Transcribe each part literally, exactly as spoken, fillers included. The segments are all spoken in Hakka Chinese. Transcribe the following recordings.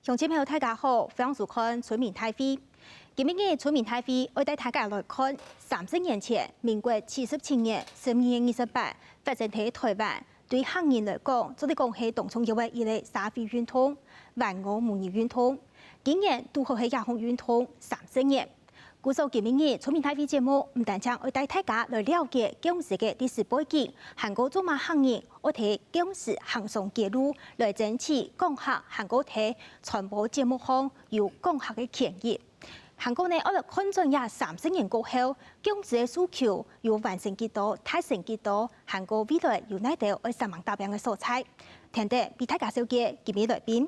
鄉親朋友，大家好，歡迎收看《村民大會》。今晡日《村民大會》愛帶大家來看三十年前，民國七十七年十二月二十八，發生在臺灣，對客人來講，做得講係當重要个一个社會運動——還我母語運動。今年堵好係這項運動三十年。 故所今晡日《村民大會》節目，毋單淨愛帶大家來了解該當時个歷史背景，還過做麼个客人愛在該當時行上街路來爭取講客，還過在傳播節目項有講客个權益。還過呢，愛來看轉這三十年過後，該當時个訴求有完成幾多、達成幾多，還過未來有哪兜愛煞猛打拚个所在。先來為大家紹介今晡日來賓。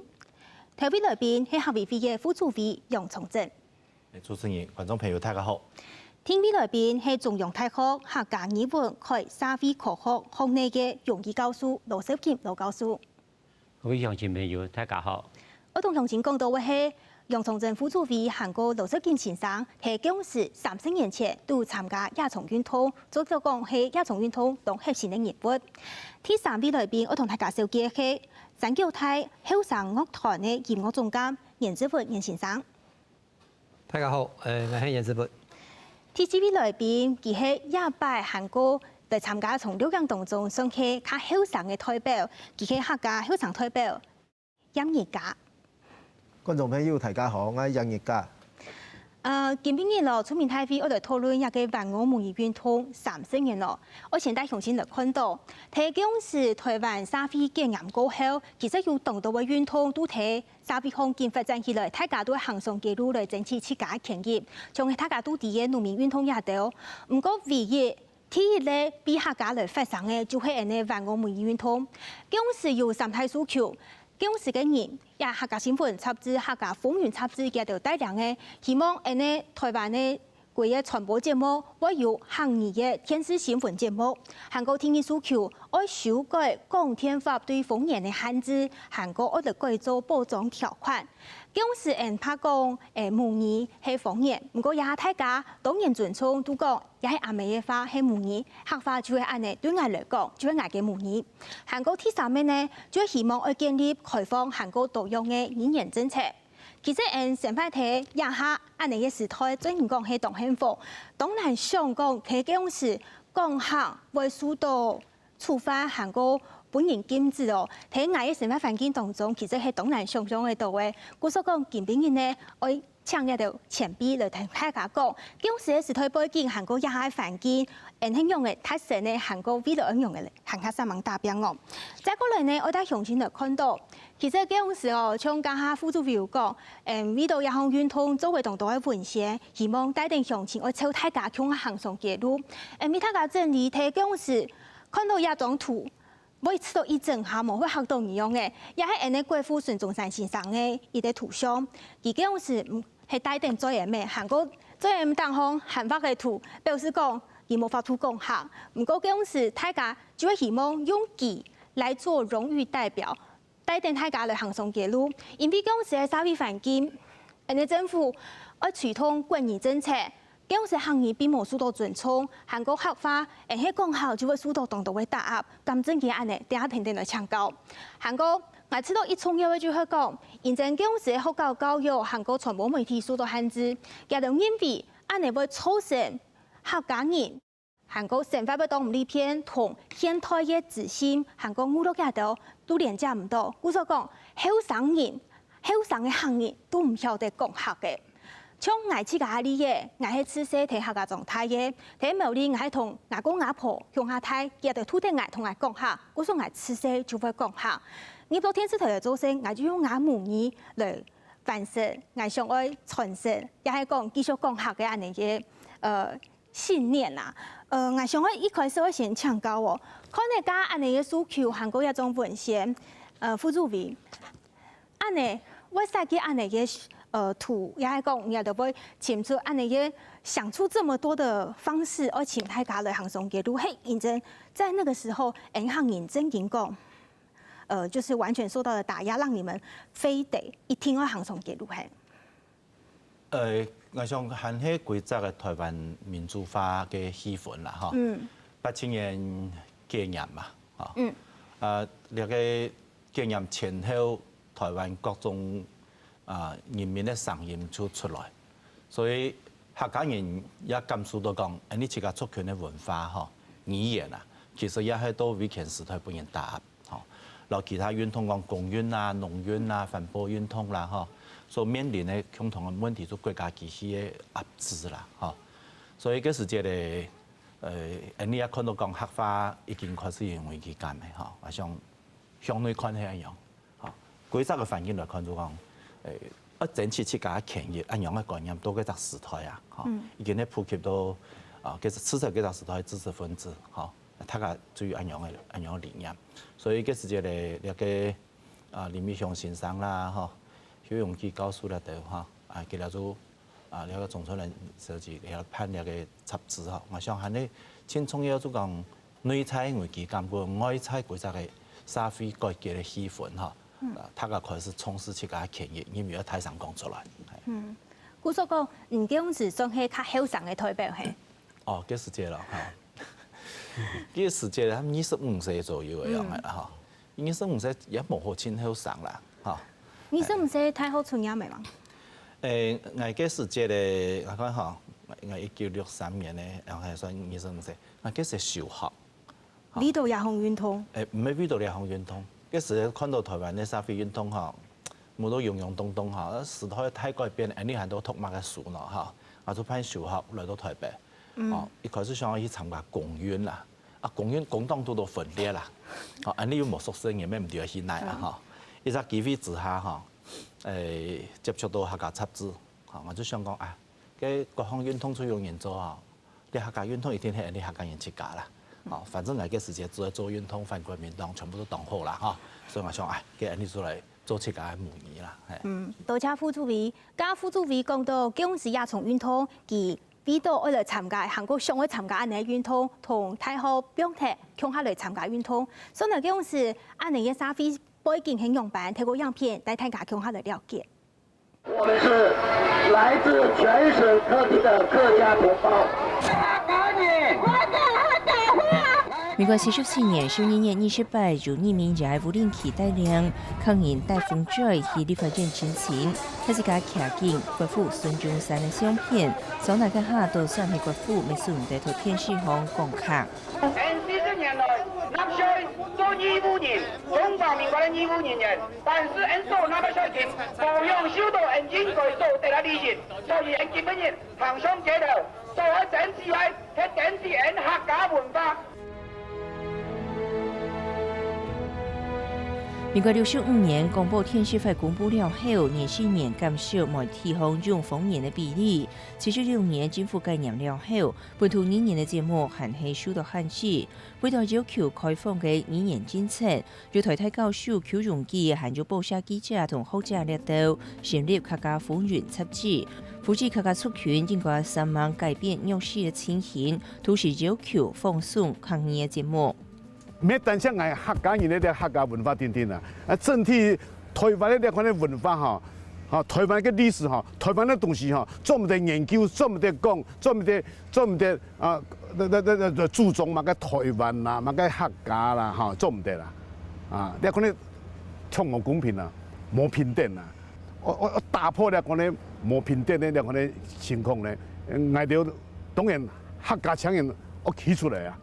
頭位來賓係客委會个副主委楊崇正。 主持人、觀眾朋友，大家好。第二位來賓係中央大學客家語文暨社會科學學系个榮譽教授羅紹金羅教授。各位鄉親朋友，大家好。愛同鄉親講到个係，楊崇正副主委還過羅紹金先生，係該當時三十年前都有參加這場運動，做得講係這場運動當核心个人物。第三位來賓愛同大家紹介个係三角大後生樂團个音樂總監顏志文顏先生。 大家好，呃，𠊎係顏志文。第四位來賓，佢係這擺還過來參加從錄影當中算係較後生个代表，佢係客家後生代表葉日嘉。觀眾朋友，大家好，𠊎係葉日嘉。呃，今晡日囉，《村民大會》愛來討論這个還我母語運動三十年囉。愛先帶鄉親來看到，在該當時臺灣社會解嚴過後，其實有當多个運動都在 社會環境發展起來，大家都會行上街路來爭取自家个權益。像係大家都知个農民運動這兜。毋過唯一第一个為客家來發聲个，就係𫣆个還我母語運動。該當時有三大訴求，該當時个人，這客家新聞雜誌、客家風雲雜誌，佢兜帶領个，希望𫣆个臺灣个 國語傳播節目，會有客語个電視新聞節目，還過第二訴求，愛修改廣電法對方言个限制，還過愛來改做保障條款。該當時𫣆怕講，欸，母語係方言，毋過這下大家當然尊重，都講這係阿姆个話，係母語，客話就係恁仔，對𠊎來講，就係𠊎个母語。還過第三个呢，就係希望愛建立開放還過多樣个語言政策。 其實𫣆生活在這下恁仔个時代，雖然講係當幸福，當難想講在該當時講客會受到處罰，還過分人禁止哦。在𠊎个生活環境當中，其實係當難想像得到个。故所講，今晡日呢，愛請這兜前輩來同大家講，該當時个時代背景，還過這下个環境，𫣆係仰仔達成个，還過未來愛仰仔還較煞猛打拚哦。再過來呢，愛帶鄉親來看到， 其實該當時哦，像頭下副主委有講，嗯，為著這項運動做了當多个文獻，希望帶等鄉親愛湊大家共下行上街路。嗯，為大家整理，在該當時看著這張圖，會試著一整下無，會嚇著人樣仔。這係𫣆个國父孫中山先生个一個圖像，佢該當時，嗯，係戴等嘴仔咩，還過嘴仔頂項還畫个圖，表示講佢無法度講客。毋過該當時大家就會希望用佢來做榮譽代表， 帶等大家來行上街路，因為該當時个社會環境，𫣆个政府愛推動國語政策，該當時客語並無受到尊重，還過客話，𫣆係講好就會受到當多个打壓，敢真經恁仔，等下定定來請教。還過，𠊎試著一重要个就係講，因為該當時个學校教育還過傳播媒體受到限制，佢兜認為恁仔會造成客家人 還過生活會當毋利便，同現代个資訊，還過娛樂這兜都連接毋著。故所講，後生人，後生个客人都毋曉得講客个。像𠊎自家个例仔，𠊎係自細在客家庄大个，在苗栗𠊎係同吾公吾婆鄉下大，佢兜都在𠊎同𠊎講客，故所𠊎自細就會講客。入到電視台來做事，𠊎就用吾母語來翻譯，𠊎想愛傳承，也係講繼續講客个恁仔个，呃， 信念啊。呃，𠊎想愛一開始愛先請教哦，看著恁仔个訴求還過這種文獻，呃，副主委，恁仔會設計恁仔个，呃，圖，也係講你兜會尋出恁仔个，想出這麼多的方式，愛請大家來行上街路，係因為在那個時候，𫣆客人正經講，呃，就是完全受到了打壓，讓你們非得一定要行上街路，嘿。 呃，𠊎想還係歸隻个臺灣民主化个氣氛啦，吼。嗯。八七年解嚴嘛，吼。嗯。啊，這个解嚴前後，臺灣各種，啊，人民个聲音就出來。所以客家人也感受到講，恁呢自家族群个文化吼、語言啊，其實也係到威權時代分人打壓吼。然後其他運動講工運啊、農運啊、環保運動啦吼，所面臨个共同个問題就國家機器个壓制啦吼。所以該時節咧，呃，恁呢也看到講客話已經開始有危機感个吼，啊像 向內看係恁樣，吼，歸隻个環境來看就講，誒，愛爭取自家个權益，恁樣个觀念，到該隻時代啊，吼，已經係普及到，啊，該隻，至少該隻時代知識分子，吼，大家就有恁樣个，恁樣个理念。所以該時節咧，這个，啊，林義雄先生啦，吼，邱永基教授啦等，吼，啊，佢兜就，啊，這个鍾春蘭小姐，佢兜辦這个雜誌，吼，𠊎想還係盡重要，就講 內在危機感，外在歸隻个社會改革个氣氛吼，啊，大家開始重視自家个權益，因為愛大聲講出來。嘿。嗯，故所講，你該時算係較後生个代表嘿。哦，該時節咯，吼。該時節，二十五歲左右个樣个啦，吼。二十五歲也無好盡後生啦，吼。二十五歲大學出業个嘛？誒，𠊎該時節咧，𠊎看吼，𠊎一九六三年咧，然後還算二十五歲，𠊎該時休學。 為著這項運動。誒，毋係為著這項運動，該時看到台灣个社會運動吼，舞到勇勇動動吼，時代大改變，恁呢還在讀麼个書呢吼，𠊎就辦休學來到台北。哦，一開始想愛去參加工運啦，啊，工運工黨堵到分裂啦，哦，恁呢又無熟識人，也毋知愛去哪啊吼。一隻機會之下吼，誒，接觸到客家雜誌，吼，𠊎就想講啊，該各項運動就有人做吼， 這客家運動一定係𠊎俚客家人自家啦。哦，反正𠊎該時節做做運動，反國民黨全部都當好啦，吼。所以𠊎想，哎，該𠊎俚就來做自家个母語啦，嘿。嗯，多謝副主委。該副主委講到，該時這場運動，佢為著愛來參加，還過想愛參加恁呢運動，同大學放忒，共下來參加運動。所以呢，該時恁呢个社會背景係仰般，透過影片帶大家共下來了解。 我們是來自全省各地的客家同胞。客家人，我的客家話。民國四十四年十二月二十八，由義民爺吳令奇帶領，客人戴風水去立法院陳情，大自家徛緊國父孫中山个相片，上哪个下都算係國父，乜使毋得在電視項講客。 𫣆四十年來，納稅做義務人，中華民國个義務人員，但是𫣆所納个稅金，無享受到𫣆應該所得个利益，所以𫣆今晡日行上街頭，所愛爭取个係爭取𫣆客家文化。民國六十五年廣播電視法公布了後，二十年減少媒體項用方言个比例。七十六年政府解嚴了後， 本土語言个節目還係受到限制。為著要求開放个語言政策，有台大教授邱榮基還有報社記者同學者列到成立客家風雲雜誌，呼籲客家族群應該煞猛改變弱勢个情形，同時要求放送客語个節目。 毋係單淨𠊎客家人个這客家文化定定啊，啊，整體台灣个這款个文化吼，吼，台灣个歷史吼，台灣个東西吼，做毋得研究，做毋得講，做毋得，做毋得啊，那那那那注重麼个台灣啦，麼个客家啦，吼，做毋得啦。啊，這款个充滿公平啊，無平等啊，我我我打破這款个無平等个這款个情況呢，𠊎兜當然客家青年愛企出來啊。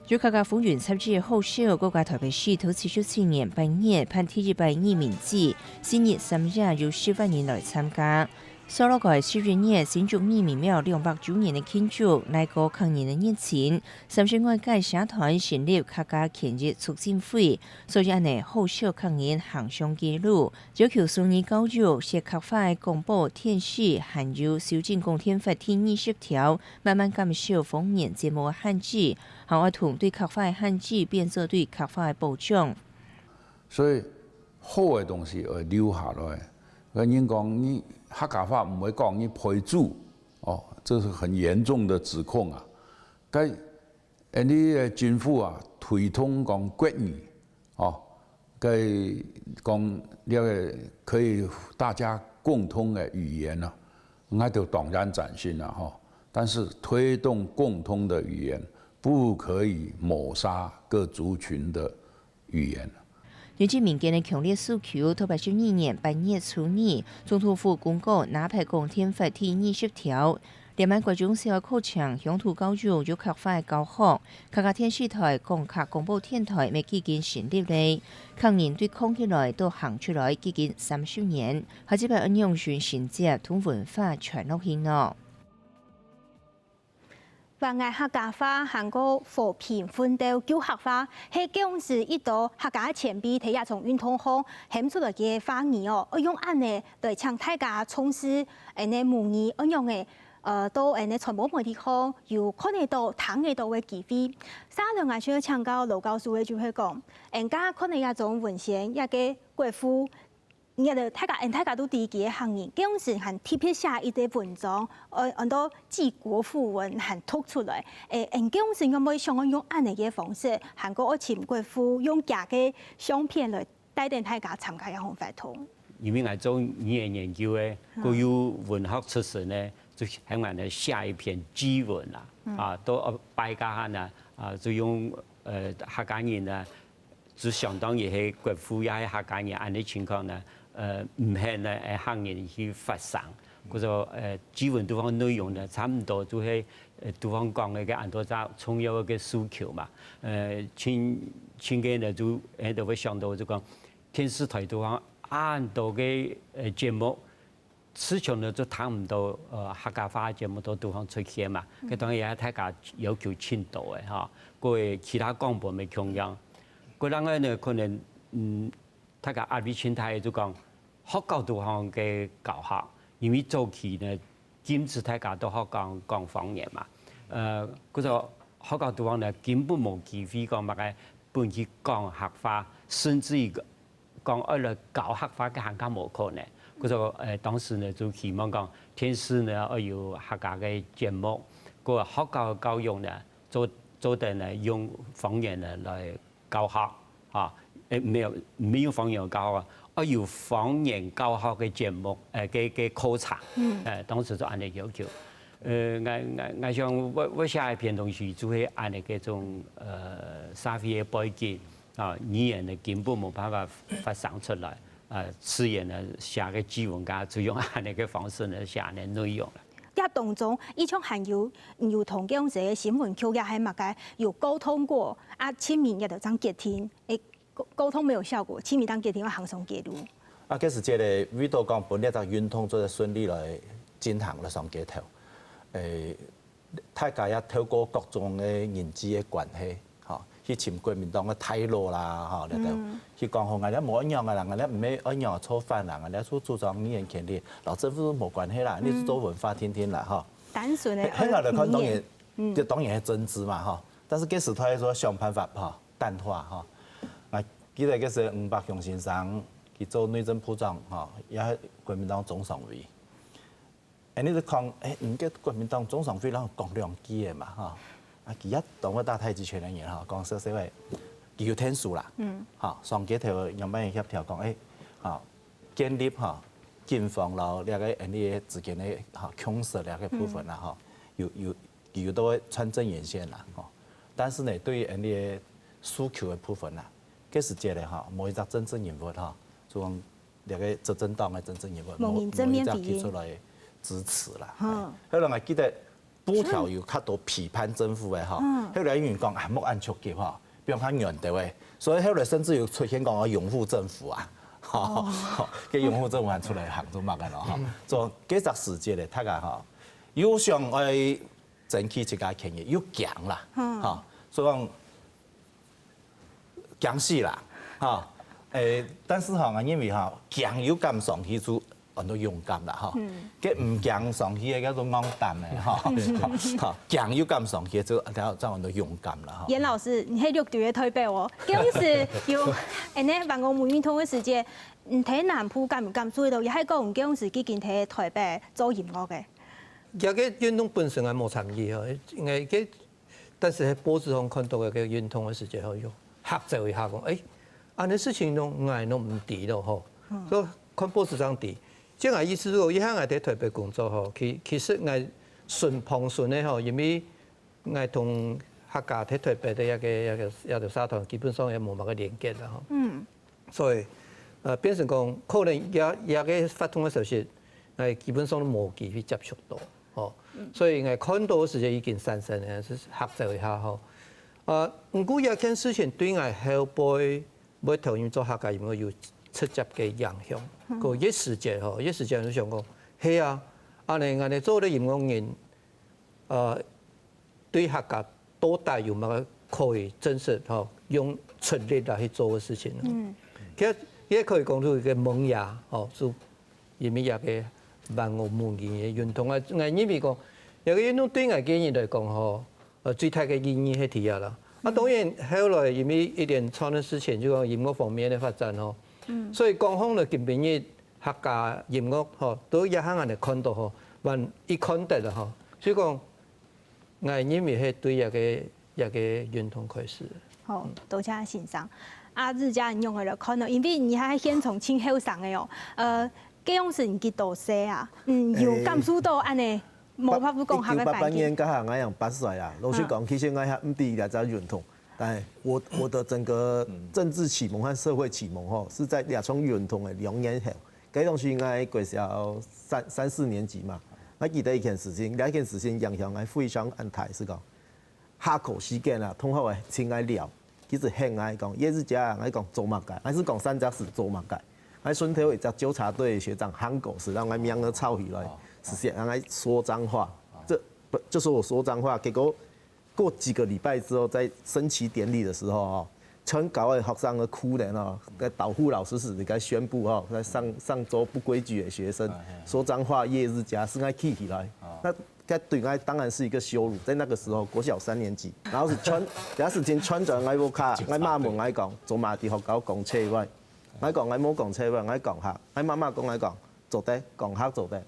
由客家風雲雜誌个號召，過加台北市在七十七年八月辦第一擺義民祭，四日三夜有十萬人來參加。紲落來十一月，新竹義民廟兩百週年个慶祝，來過客人个熱情，三十外屆社團成立客家權益促進會，所以恁呢號召客人行上街路，要求雙語教育、設客話个廣播、電視，還有修正公聽法第二十條， 慢慢減少方言節目个限制，還愛同對客話个限制變做對客話个保障。所以好个東西愛留下來。人講你客家話毋會講，你背祖，哦，這是很嚴重的指控啊。該，呃，你个政府啊，推動講國語， 哦，該講這个可以大家共通个語言啊，𠊎兜當然贊成啦，吼。但是推動共通的語言，不可以抹殺各族群的語言。根據民間个強烈訴求，到八十二年八月初二，總督府公告，拿牌廣電法第二十條，列滿各種小學課程鄉土教育有客話个教學。客家電視台、廣客廣播電台乜既經成立咧，客人對抗起來到行出來既經三十年，下一擺愛仰般承接同文化傳落去呢？ 還愛客家話，還過和平奮鬥救客話，係該央時一兜客家前輩在這場運動項喊出來个話語哦，愛用恁仔來請大家重視𠊎等母語，愛仰仔，呃，到𠊎等傳播媒體項有看得到、聽得到个機會。續下來𠊎想請教羅教授个就係講，𠊎等看得這種文宣，這个國父， 𠊎等大家，𠊎等大家都知佢个客人，該央時還特別寫一個文章，呃，安到《祭國父文》還讀出來。誒，𠊎等該央時仰會想愛用恁仔个方式，還過愛請國父用佢个相片來帶等大家參加這項活動。因為𠊎做語言研究个，嗯。又有文學出身个，就喊𠊎等寫一篇祭文啦，嗯。啊，都，呃，拜該下呢，啊，就用，呃，客家人啊， 就相當於係國父也係客家人恁仔情況呢，呃，毋肯呢，誒，客人去發聲。故所，呃，祭文肚項內容呢，差毋多就係，呃，肚項講个安到這重要个訴求嘛。呃，像，像該呢，就，誒，就會想到就講，電視台肚項恁多个，呃，節目， 時常呢就聽毋到，呃，客家話个節目在肚項出現嘛。嗯。該當然也大家要求盡多个吼，過其他廣播乜共樣。過另外呢，可能，嗯，大家壓力盡大个就講，學校肚項个教學，因為早期呢，禁止大家在學校講方言嘛。呃，故所學校肚項呢，根本無機會講麼个分佢講客話，甚至於 講愛來教客話个還較無可能。故所，呃，當時呢，就希望講電視呢愛有客家个節目，過學校个教育呢，做，做得呢用方言呢來教學，啊，誒，沒有，沒有方言教學啊，愛有方言教學个節目，呃，个，个課程，嗯。呃，當時就恁仔要求。呃，𠊎，𠊎，𠊎想，𠊎，𠊎寫一篇東西，就係恁仔該種，呃，社會个背景， 啊，語言呢根本無辦法發聲出來，啊，自然呢寫个祭文，佢就用恁仔个方式呢寫恁仔內容啦。這當中，佢像還有，有同該央時个新聞局也係麼个有溝通過，啊，親民也就正決定，誒，溝，溝通沒有效果，親民正決定愛行上街路。啊，該時節咧，為到講分這隻運動做得順利來進行來上街頭，誒， 大家也透過各種个人際个關係，吼，去尋國民黨个大老啦，吼，這兜，嗯。去講吼，𠊎兜無恁樣个啦，𠊎兜毋係恁樣个做法啦，𠊎兜係主張語言權利，摎政府無關係啦，嗯。你係做文化定定啦，吼。單純个，嘿，嘿，𠊎來看，語言。當然，嗯。這當然係政治嘛，吼。但是該時代說想辦法，吼，淡化，吼。𠊎記得該時吳伯雄先生，佢做內政部長，吼，也係國民黨中常委。 恁仔就講，誒，毋過國民黨中常委摎講兩句个嘛，吼。啊，佢也當會打太極拳个人，吼，講笑笑个，佢有天數啦，嗯。吼，上街頭仰般協調講，誒，吼，建立，吼，警方摎這个𠊎俚之間个，吼，共識這个部分啦，嗯。吼，有，有，佢有到會穿針引線啦，吼。但是呢，對於𠊎俚个訴求个部分啦，該時節咧，吼，無一隻政治人物，吼，就講 這个執政黨个政治人物，無人正面回應。無，無一隻提出來支持啦。嗯。嘿，後來𠊎記得布條有較多批判政府个吼，嗯。後來有人講，啊，莫恁衝擊吼，比較軟兜个。所以後來甚至有出現講要擁護政府啊，吼，哦。吼，該擁護政府還出來行做麼个咯，吼。嗯。做該隻時節咧，大家吼，又想愛爭取自家權益，又驚啦，嗯。吼，所以講 驚死啦，吼。誒，但是吼，𠊎認為吼，驚又敢上去就安到勇敢啦，吼。嗯。該毋驚上去个叫做戇膽个，吼。嗯。吼，驚又敢上去就，就，就安到勇敢啦，吼。顏老師，你係綠隊个代表哦。該央時有，恁仔反共母語運動个時節，嗯，在南部敢毋敢注意到，也係講該央時已經在台北做音樂个？這个運動本身𠊎無參與吼，因為該 但是在報紙上看到个該運動个時節吼，又嚇著一下，講，誒，恁仔事情呢，𠊎都毋知咯吼。嗯。所以看報紙正知。這𠊎意思，如果一下𠊎在台北工作吼，其，其實𠊎順旁順个吼，因為𠊎同客家在台北个一个，一个，一个社團，基本上也無麼个連結啦吼。嗯。所以，呃，變成講，可能這這个活動个時節，𠊎基本上都無機會接觸到，吼。所以𠊎看到个時節已經閃閃个，係嚇著一下吼。啊，毋過這件事情對𠊎後背會投入做客家音樂有直接个影響。過一時節吼，一時節就想講，係啊，恁呢恁呢做个音樂人，呃，對客家到底有麼个可以真實吼用出力來去做个事情呢？嗯，其實也可以講出一个萌芽吼，就因為這个萬物母語个運動啊，𠊎認為講，這个運動對𠊎个人來講吼，呃，最大个意義係第一啦。啊，當然後來因為一連串个事情，就講音樂方面个發展吼，嗯，所以講起來今晡日客家音樂吼，都一下恁呢看到吼，還一看得了吼，所以講。 𠊎認為係對這个這个運動開始。好，多謝先生。啊，日姐你仰般來看呢？因為你還現場盡後生个哦。呃，該樣時你幾多歲啊？嗯，有感受到恁呢，無法度講客个環境。一九八八年該下𠊎正八歲啊。老實講，其實𠊎還毋知這隻運動，但係我我的整個政治啟蒙和社會啟蒙吼，是在這場運動个兩年後。該當時𠊎國小三三四年級嘛， 𠊎記得一件事情，這件事情影響𠊎非常恁大，係講下課時間啊，同學仔尋𠊎尞，佢就喊𠊎講：「葉子嘉啊，」𠊎講：「做麼个？」𠊎係講三加四做麼个？𠊎脣頭一隻糾察隊个學長行過，就摎𠊎名仔抄起來，就喊𠊎說髒話，這不就說我說髒話，結果 過幾個禮拜之後，在升旗典禮的時候哦，全校的學生都哭了哦，在導護老師室裡該宣布哦，在上上週不規矩的學生說髒話，葉子嘉，係𠊎記起來。那該對𠊎當然是一個羞辱，在那個時候國小三年級，然後係傳，這事情傳轉來屋下，𠊎媽問𠊎講，做麼个在學校講髒話？𠊎講𠊎無講髒話，𠊎講客，𠊎媽媽講𠊎講，做得，講客做得。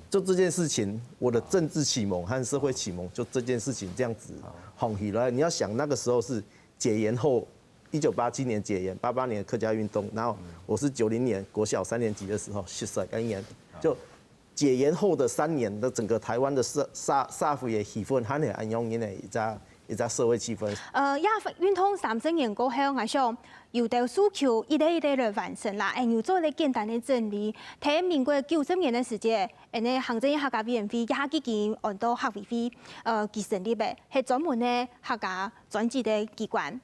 就這件事情，我的政治啟蒙和社會啟蒙就這件事情這樣子紅起來。你要想那個時候是解嚴後，一九八七年解嚴，八八年客家運動，然後我是九零年國小三年級的時候，十歲該年，就解嚴後的三年的整個台灣的社社社會的氣氛，還係恁樣个一隻一隻社會氣氛。呃，這運動三十年過後，𠊎想有兜訴求一個一個來完成啦，恁樣做一個簡單个整理。在民國九十年个時節， 𫣆俚行政院客家委員會也已經安到客委會，呃，佢成立个，係專門个客家專職个機關。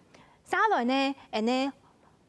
續來呢，𫣆俚，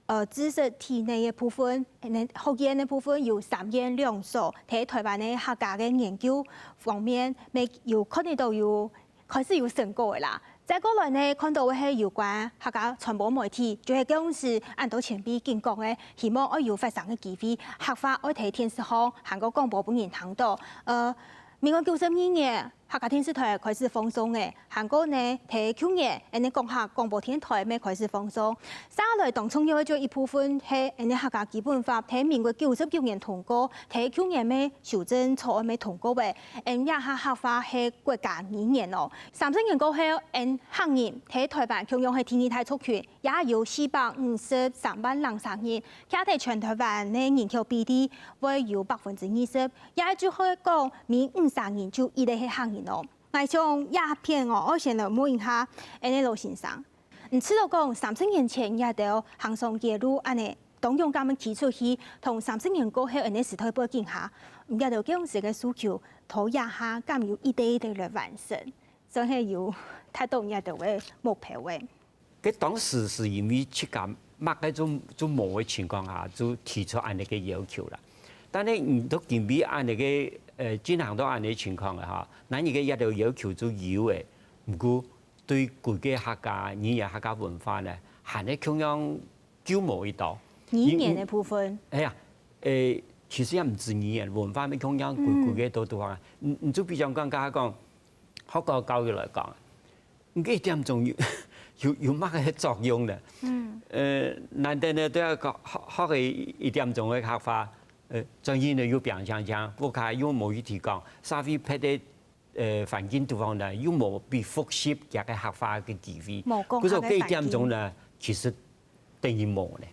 呃，知識體系个部分，𫣆俚學院个部分有三院兩所，在台灣个客家个研究方面，乜有看得到有 開始有成果个啦。再過來呢，看到个係有關客家傳播媒體，就係該央時恁多前輩緊講个，希望愛有發聲个機會，客話愛在電視項，還過廣播分人聽到。呃，民國九十二年，客家電視台開始放送个，還過呢，在舊年，𫣆俚講客廣播電台乜開始放送。續來當重要个就一部分係𫣆俚客家基本法，在民國九十九年通過，在舊年乜修正草案乜通過个。 𫣆這下客話係國家語言哦。三十年過後，𫣆客人在台灣共樣係第二大族群，也有四百五十三萬零儕人，徛在全台灣个人口比例會有百分之二十，也就係講，每五儕人就一個係客人哦。𠊎想這片哦，𠊎先來問一下，𫣆俚羅先生， 你知著講三十年前你兜行上街路恁仔，當勇敢个企出去，同三十年過後恁仔時代背景下，你兜該央時个訴求，到這下敢有一個一個來完成，真係有達到你兜个目標个。該當時係因為自家麼个做做無个情況下，就提出恁仔个要求啦。但係你到今晡日恁仔个，呃，進行到恁仔情況个哈，𠊎兜个這兜要求就有个，毋過 對歸個客家語言、客家文化呢，還係共樣勼無一到。語言个部分。哎呀，誒，其實也毋止語言，文化乜共樣歸歸個都都啊。你你就比如講，剛剛講，學校教育來講，你一點鐘有有有麼个作用呢？嗯。呃，難得呢，都要講學學个一點鐘个客話，呃，專業呢又平常常，屋下又無去提供，社會別个 呃，環境地方呢，又無被複習這個客話个機會。無講客个環境。故所這一點鐘呢，其實等於無呢。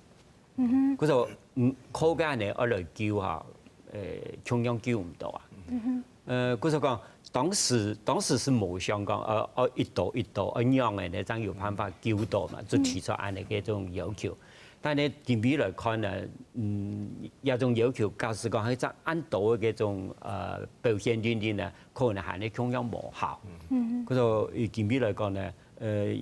嗯哼。故所，嗯，靠个呢，愛來救哈，呃，共樣救毋到啊。嗯哼。呃，故所講，當時當時係無想講，呃，呃，一到一到，呃，仰仔呢，正有辦法救到嘛，就提出恁仔个這種要求。但係今晡來看呢，嗯，這種要求，假使講係恁多个這種，呃，表現能力呢，可能還係共樣無效。嗯。故所以今晡來講呢，呃，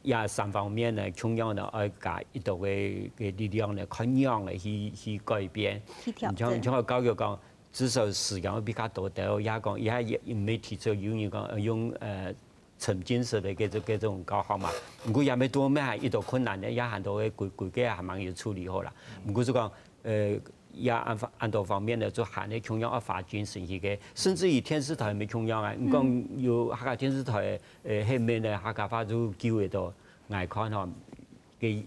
這三方面呢，共樣呢，愛加一多个，个力量呢，看樣呢，去，去改變。去調整。你像，你像教育講，至少時間會比較多兜，也講，也，也，也毋係提出有人講，呃，用，呃，沉浸式个這種，這種教學嘛。毋過也毋係多，也還有一道困難呢，也還多个規，規个還吂有處理好啦。毋過就講，呃，也恁方，恁多方面呢，就還係共樣愛花精神去个，甚至於電視台也共樣啊。你講有客家電視台，呃，下面呢，客家話就救會到，𠊎看吼，个影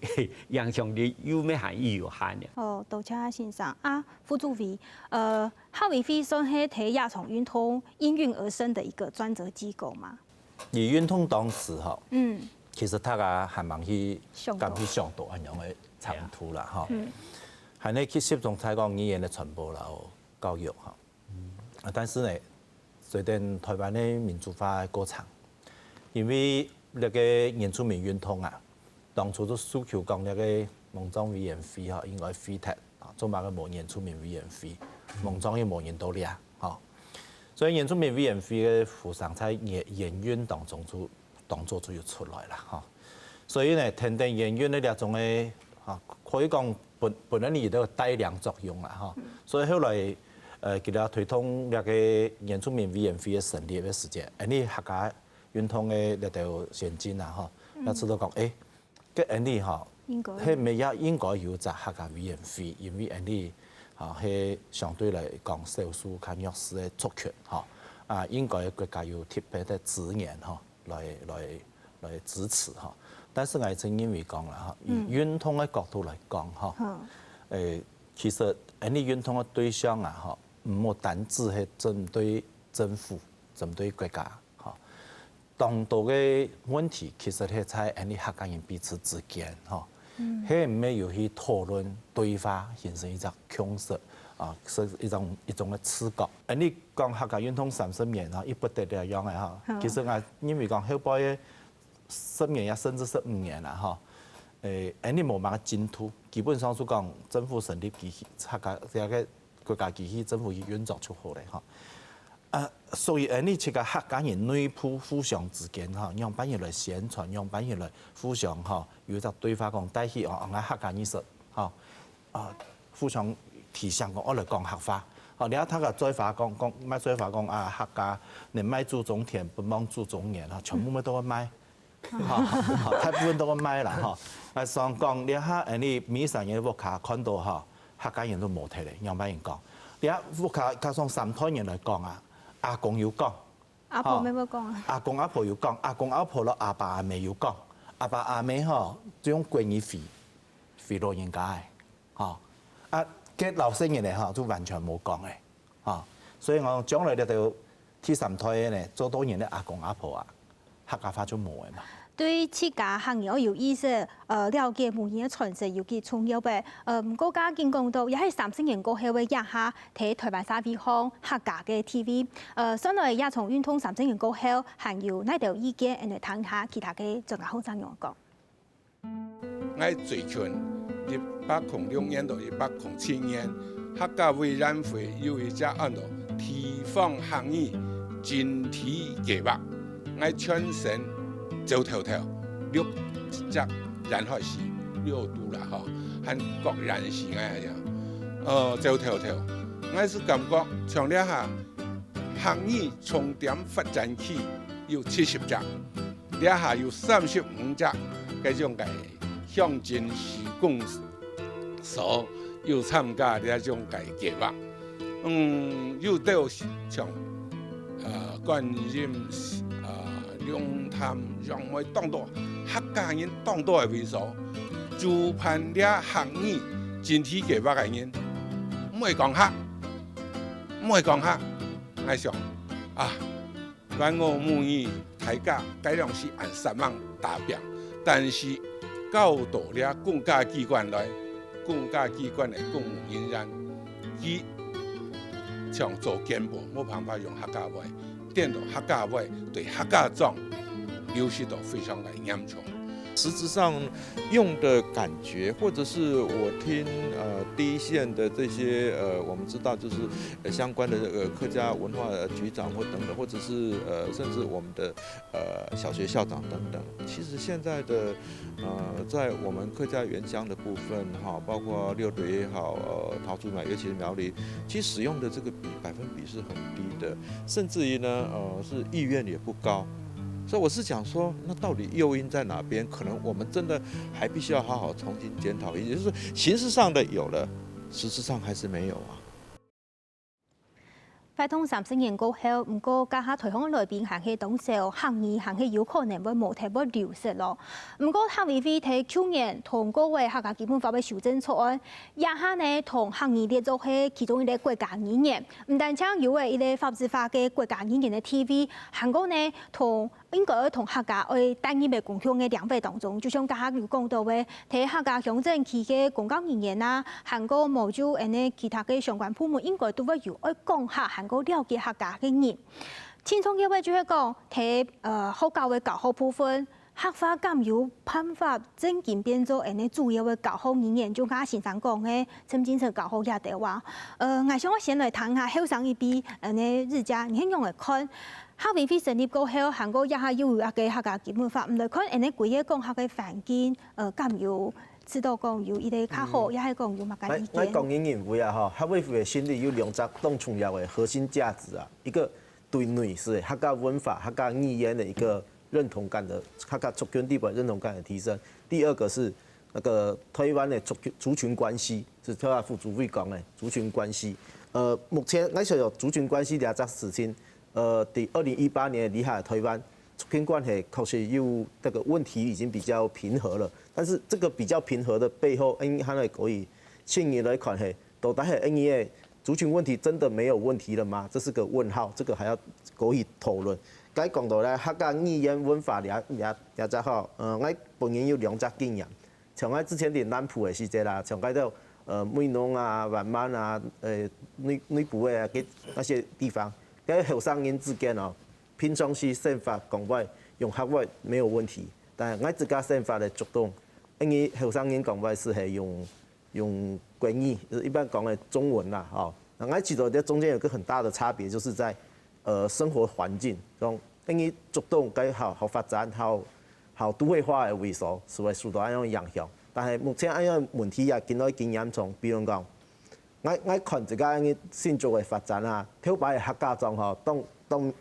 響力又乜還有限呢。哦，多謝先生啊，副主委，呃，客委會算係在這場運動應運而生的一個專責機構嗎？ 以運動當時吼，嗯。其實大家還吂去想到。敢去想到恁樣个程度啦吼。嗯。還係去集中在講語言个傳播啦，教育吼。啊，但是呢，隨等台灣个民主化个過程，因為這个原住民運動啊，當初就訴求講這个墓葬委員會吼，應該廢忒，啊，做麼个無原住民委員會，墓葬又無人到這，吼。 所以原住民委員會个呼聲在原，原運當中就，當做就有出來啦，吼。所以呢，跈等原運个這種个，吼，可以講本，本來有一個帶領作用啦，吼。所以後來，呃，佢兜推動這个原住民委員會个成立个時間，恁呢客家運動个這兜先進啊，吼，也知道講，誒， 个恁呢吼，應該。係乜也應該有隻客家委員會，因為恁呢，吼，係相對來講少數較弱勢个族群，吼，啊，應該國家有特別个資源，吼，來，來，來支持，吼。但是𠊎正認為講啦，吼，以運動个角度來講，吼，誒，其實恁呢運動个對象啊，吼，毋好單只係針對政府、針對國家，吼。 當多个問題其實係在𠊎俚客家人彼此之間，吼，係毋係有去討論、對話，形成一隻共識，啊，係一種，一種个自覺。𠊎俚講客家運動三十年，吼，已不得了樣个，吼。其實𠊎認為講後背个十年也甚至十五年啦，吼，誒，𠊎俚無麼个進度，基本上係講政府成立機器，客家，這个國家機器政府去運作就好了，吼。 啊，所以𠊎俚自家客家人內部互相之間，吼，仰般樣來宣傳，仰般樣來互相，吼，有一隻對話講，帶起，哦，𠊎客家意識，吼，啊，互相提醒講，愛來講客話。吼，這下大家嘴巴講，講，賣嘴巴講啊，客家，連賣祖宗田，不忘祖宗言，吼，全部乜都愛賣。 吼，吼，大部分都會賣啦，吼。啊，想講這下，𠊎俚每三人屋下看到吼，客家人都無忒咧，仰般形講？這下屋下加上三代人來講啊，阿公有講，阿婆乜會講啊。阿公阿婆有講，阿公阿婆摎阿爸阿姆有講，阿爸阿姆吼，就用國語回，回老人家个，吼。啊，該老實人咧吼，就完全無講个，吼。所以講，將來這兜第三代个呢，做大人个阿公阿婆啊， 客家話就無了嘛。對自家客人愛有意識，呃，了解母語个傳承尤其重要个。呃，毋過剛剛講到，也係三十年過後个這下，在台灣社會項客家个地位，呃，算來這場運動三十年過後，還有哪兜意見，𠊎俚聽下其他个專家學者仰講。 𠊎最近，一百空六年到一百空七年，客家委員會有一隻安到地方客語振興計畫，𠊎全身皺透透，六隻，然後係六度啦吼，還各人係𠊎樣，呃，皺透透。𠊎係感覺像這下客語重點發展區有七十隻， 這下有三十五隻該種个鄉鎮市公所有參加這種个計畫。嗯，有兜像，呃，觀音，呃，龍潭、楊梅當多，客家人當多个位所，主辦這客語振興計畫个人，毋會講客，毋會講客。𠊎想，啊， 萬我母語，大家該量係恁煞猛打拚，但是交到這公家機關來，公家機關个公務人員，佢像做簡報，無辦法用客家話，顛倒客家話對客家庄流失到非常个嚴重。实质上用的感觉，或者是我听呃第一线的这些呃，我们知道就是呃相关的呃客家文化局长或等等，或者是呃甚至我们的呃小学校长等等，其实现在的呃在我们客家原乡的部分哈，包括六堆也好，呃桃竹苗，尤其是苗栗，其实使用的这个比百分比是很低的，甚至于呢呃是意愿也不高。所以我是想说，那到底诱因在哪边？可能我们真的还必须要好好重新检讨，也就是形式上的有了，实质上还是没有啊。活动三十年過後，毋過這下臺灣來賓還係當少，客語還係有可能會無忒會流失咯。毋過客委會在舊年通過个客家基本法个修正草案，這下呢同客語列做係其中一個國家語言，毋單淨有个一個法制化个國家語言个地位，還過呢同 應該愛同客家愛帶入个公共个領域當中，就像頭下有講到个，在客家鄉鎮區个公教人員啊，還過無就恁呢其他个相關部門，應該都會有愛講客，還過了解客家个人。盡重要个就係講，在呃學校个教學部分，客話敢有辦法正經變做恁呢主要个教學語言，就像先生講个，沉浸式教學這兜啊。呃，𠊎想愛先來聽下後生一輩，恁呢日家，你係仰仔看？ 客委會成立過後，還過這下又有一個客家基本法，毋來看恁呢歸個講客个環境，呃，敢有知道講有一個較好，也係講有麼个意見？𠊎講人認為啊，吼，客委會个成立有兩隻當重要个核心價值啊，一個對內是客家文化、客家語言个一個認同感个，客家族群地位認同感个提升。第二個是那個臺灣个族族群關係，是頭下副主委講个族群關係。呃，目前𠊎想有族群關係這隻事情， 呃，在二零一八年以下，臺灣族群關係確實有這個問題已經比較平和了。但是這個比較平和的背後，𠊎等還可以深入來看，係，到底係𠊎等个族群問題真的沒有問題了嗎？這是個問號，這個還要可以討論。該講到咧，客家語言文化這這這隻吼，呃，𠊎本人有兩隻經驗。 像𠊎之前在南部个時節啦，像該兜呃美濃啊、萬巒啊、呃內內埔个啊，該那些地方，該後生人之間哦，平常時生活講話用客話沒有問題，但𠊎自家生活个竹東，因為後生人講話係係用用國語，一般講个中文啦，吼。那𠊎記得這中間有個很大的差別，就是在呃生活環境，講 等於竹東該好好發展，好好都會化个位所，就會受到恁樣影響。但係目前恁樣問題也緊來緊嚴重。比如講，𠊎𠊎看這個恁樣新竹个發展啊，頭擺个客家庄吼，當當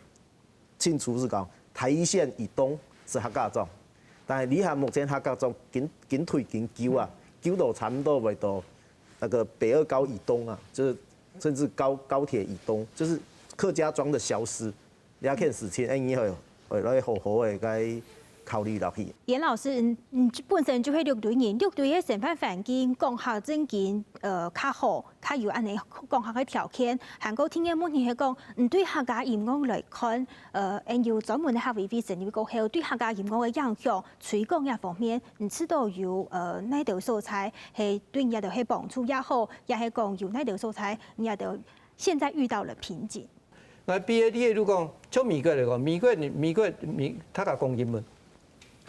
清楚係講，台一線以東係客家庄，但係這下目前客家庄緊緊退緊勼啊，勼到差毋多會到那個北二高以東啊，就是甚至高高鐵以東，就是客家庄的消失。 這件事情，恁樣愛愛來好好个該考慮落去。顏老師，嗯，嗯，本身就係六堆人，六堆个生活環境講客正經，呃，較好，較有恁呢講客个條件。還過第二問題係講，嗯，對客家音樂來看，呃，恁有專門个客委會成立過後，對客家音樂个影響、推廣這方面，你知道有呃哪兜所在係對你兜係幫助也好，也係講有哪兜所在你兜現在遇到了瓶頸？ 𠊎比个例如講，像美國來講，美國人美國美大家講英文，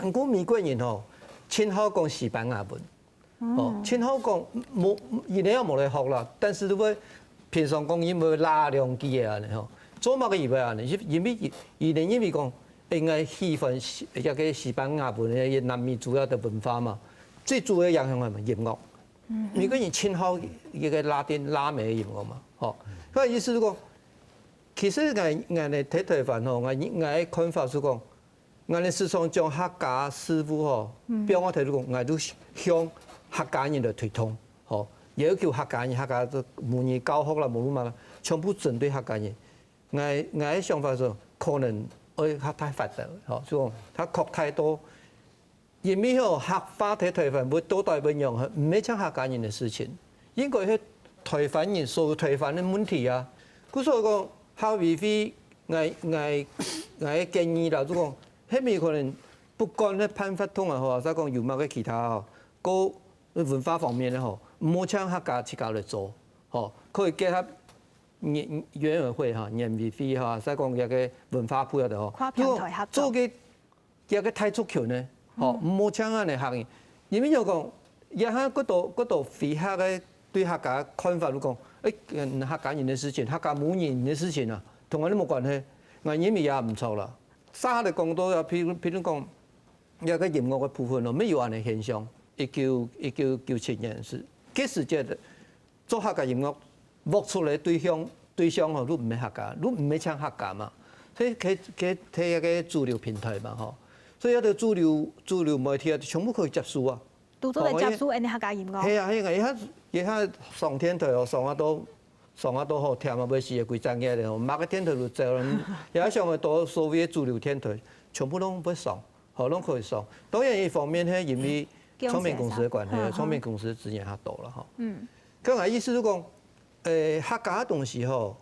毋過美國人吼，盡好講西班牙文，哦，盡好講無，一定要無來學啦，但是都會平常講英文拉兩句个恁呢吼，做麼个以為恁呢？因為佢佢認為講，應該喜歡西一個西班牙文个南美主要的文化嘛，最主要影響係音樂。美國人盡好一個拉丁拉美个音樂嘛，吼，佢意思係講。 其實𠊎𠊎呢在臺灣吼，𠊎𠊎个看法係講，𠊎呢時常將客家事務吼，放我頭路講，𠊎都向客家人來推動，吼，要求客家人、客家个母語教學啦，無論麼个，全部針對客家人。𠊎𠊎个想法係，可能愛較大發展，吼，就講較擴大到 因為吼客話在臺灣會到底會仰仔，毋係淨客家人个事情，應該係臺灣人屬於臺灣个問題啊。故所講客委會，𠊎𠊎𠊎个建議啦，就講，係毋係可能不管係辦活動也好，抑係講有麼个其他吼，个文化方面个吼，毋好淨客家自家來做，吼，可以結合原原委會哈、原委會哈，抑係講這個文化部啊个吼，跨平台合作。做个 這個大族群呢，吼，毋好請恁樣客人。因為就講，這下過多過多非客个對客家看法就講，誒，嗯，客家人的事情，客家母語人的事情啊，同𠊎都無關係。𠊎認為也毋著啦。續下來講到，譬如譬如講，這个音樂个部分咯，乜有恁樣現象。一九一九九七年係，該時節个 做客家音樂，播出來對象對象吼，都毋係客家，都毋係淨客家嘛，所以佢佢佢一个主流平台嘛吼，所以這个主流主流媒體啊，全部可以接受啊。都做得接受恁樣客家音樂。係啊係啊，一下一下上電台哦，上啊都上啊都好聽啊，會死个幾隻月了吼，麼个電台都走了，也想得到所謂个主流電台，全部都會上，好，都可以上。當然一方面係因為唱片公司个關係，唱片公司資源較多了吼。嗯。 該𠊎意思係講，誒，客家个東西吼，